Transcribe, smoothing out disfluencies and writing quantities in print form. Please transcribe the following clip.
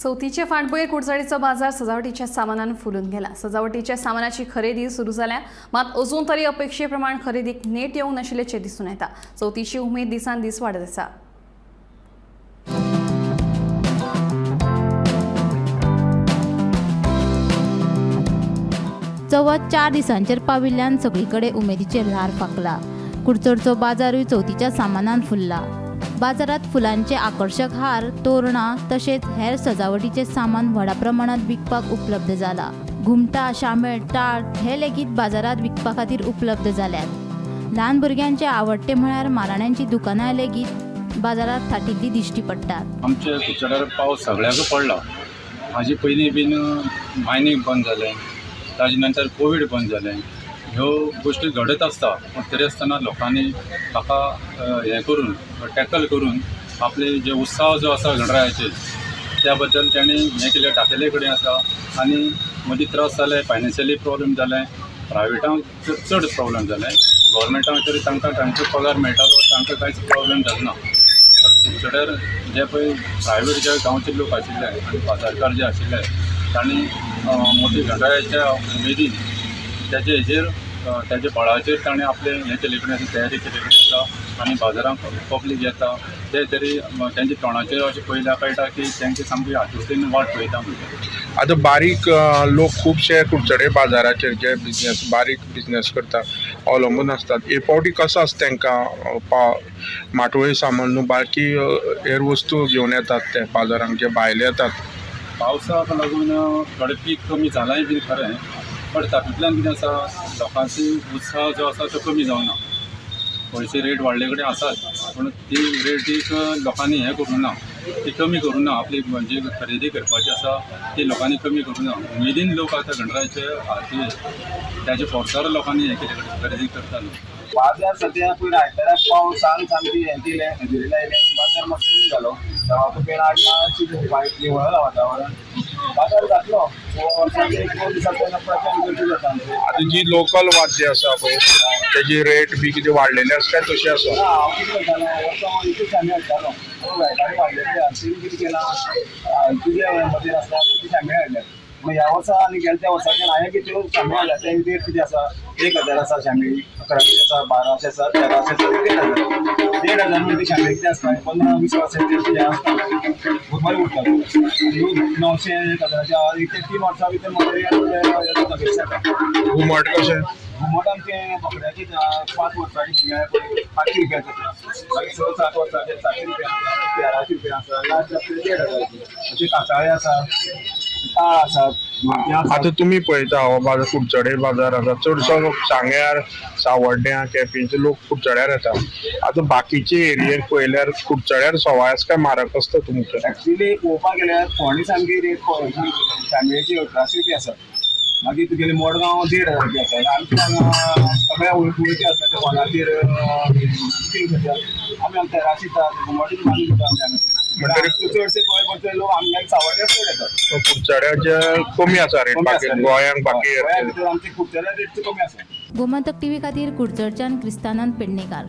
चवथीचे फाटभुंयेर कुडचडेचो बाजार सजावटीच्या सामानान फुलून गेला। सजावटीच्या सामानाची खरेदी सुरू जाल्या, मात अजून तरी अपेक्षेप्रमाण खरेदीक नेट येवंक नाशिल्ल्याचें दिसून येता। चवथीची उमेद दिसान दीस वाडत आसा। चवथ 4 दिसांचेर पाविल्ल्यान सगळीकडे उमेदीचें ल्हार फांकला। कुडचडचो बाजारूय चवथीच्या सामानान फुल्ला। बाजारात फुलांचे आकर्षक हार, तोरणां तशेंच हेर सजावटीचे सामान व्हडा प्रमाणात विकपाक उपलब्ध जाला। घुमटां, शामेळ, टाळ हे लेगीत बाजारात विकपा खातीर उपलब्ध जाल्यात। ल्हान भुरग्यांचे आवडटे म्हळ्यार माराण्यांची दुकानां लेगीत बाजारात थाटिल्ली दिश्टी पडटात। आमच्या कुडचड्यार पावस सगळ्याक पडला। हाजे पयलीं बीन मायनींग बंद जालें, ताजे नंतर कोवीड बंद जालें। ह्यो गोश्टी घडत आसता, पूण तरी आसतना लोकांनी ताका हें करून टॅकल करून आपले जे उत्साह जो आसा गणरायाचेर त्या बद्दल ताणें हें केलें। टाकेले कडेन आसा आनी मदीं त्रास जाले, फायनान्शियली प्रॉब्लम जाले, प्रायवेटांक चड प्रॉब्लम जाले, गव्हर्मेंटांक तरी तांकां तांचो पगार मेळटालो, तांकां कांयच प्रॉब्लम जालो ना। कुडचड्यार जे पळय प्रायवेट जे गांवचे लोक आशिल्ले आनी बाजारकार जे आशिल्ले तांणी मोठी गणरायाच्या उमेदीन त्याचे हेजेर त्याच्या बळाचेर ताणें आपले हें केल्ले कडेन तयारी केल्ले कडेन आसा आनी बाजारांत पब्लीक येता ते तरी तेंच्या तोंडाचेर अशें पळयल्यार कळटा की तेंचे सामकी आतुरतेन वाट पळयता। म्हणजे आतां बारीक लोक खुबशे कुडचडे बाजाराचेर जे बिजनेस बारीक बिजनेस करता अवलंबून आसतात। हे फावटी कसो आसता तांकां माटोळी सामान न्हू बाकी हेर वस्तू घेवन येतात ते बाजारांक जे भायले येतात। पावसाक लागून थोडें पीक कमी जालांय बीन खरें, बट तातूंतल्यान कितें आसा लोकांची उत्साह जो आसा तो कमी जावना। पयशे रेट वाडले कडेन आसात, पूण ती रेटीक लोकांनी हें करूंक ना, ती कमी करूंक ना। आपली जी खरेदी करपाची आसा ती लोकांनी कमी करूंक ना। उमेदीन लोक आतां गणरायाचे हातीर ताजे फोर्सार लोकांनी हें केले कडेन खरेदी करता लोक। बाजार सद्या पयर आयताराक पावसान सामकी हें केलें, हजेरी लायलें, बाजार मातसो कमी जालो। पेड हाडला, वायट निवळला वातावरण, बाजार जातलो। आतां जी लोकल वाद्य आसा पळय तेजी रेट बी कितें वाडलेली आसा काय तशी आसा? हांव कितें करतालो, वर्सां हांव एकूच शामी हाडटालो, लायटांनी वाडलेले तिणें कितें केलां तुजे मदीं आसता ती शामी हाडल्या। मागीर ह्या वर्सा आनी गेल्या त्या वर्साच्यान हांवें कितें शामी हाडल्या ते रेट कितें आसा, 1000 आसा शामी, 1100 आसा, 1200 आसा, 1300 आसा, 1500। 1500 म्हणजे शामी कितें आसता 15-20 वर्सां हें आसता बरें उरता। 900 1000 एक ते 3 वर्सां भितर मरे। घुमट कशें? घुमट आमचें बोकड्याचें 5 वर्सांची 500 रुपया आसा, मागीर 6-7 वर्सांचे 700 रुपया आसा, 1300 रुपया आसा, लास्ट 1500। अशे कांसाळे आसा, टाळ आसात। आतां तुमी पळयता हो बाजार कुडचडे बाजार आसा, चडसो लोक सांग्यार, सावड्ड्यां, केपेंचे लोक कुडचड्यार येता। आतां बाकीचे एरियेक पळयल्यार कुडचड्यार सवाय आसा काय म्हारग आसता तुमचें? एक्चुअली पळोवपाक गेल्यार फोंडें सामकी रेट शामेळाची 1800 रुपया आसा, मागीर तुगेले मडगांव 1500 रुपया आसा। आमच्या हांगा सगळ्या वळखी आसा ते फोनाचेर बुकींग करतात, आमी हांगा 1300 दिता, घुमटी मागून दिता आमी हांगा। चडशे गोंय भरचे लोक आमगे सावड्ड्यार चड येतात। कुडचड्याचे कमी आसा रेट बाकी गोंयांक, बाकी गोंया भितर आमचे कुडचड्यार रेट कमी आसा। गोमंतक टीव्ही खातीर कुडचडच्यान क्रिस्तानंद पेडणेकार।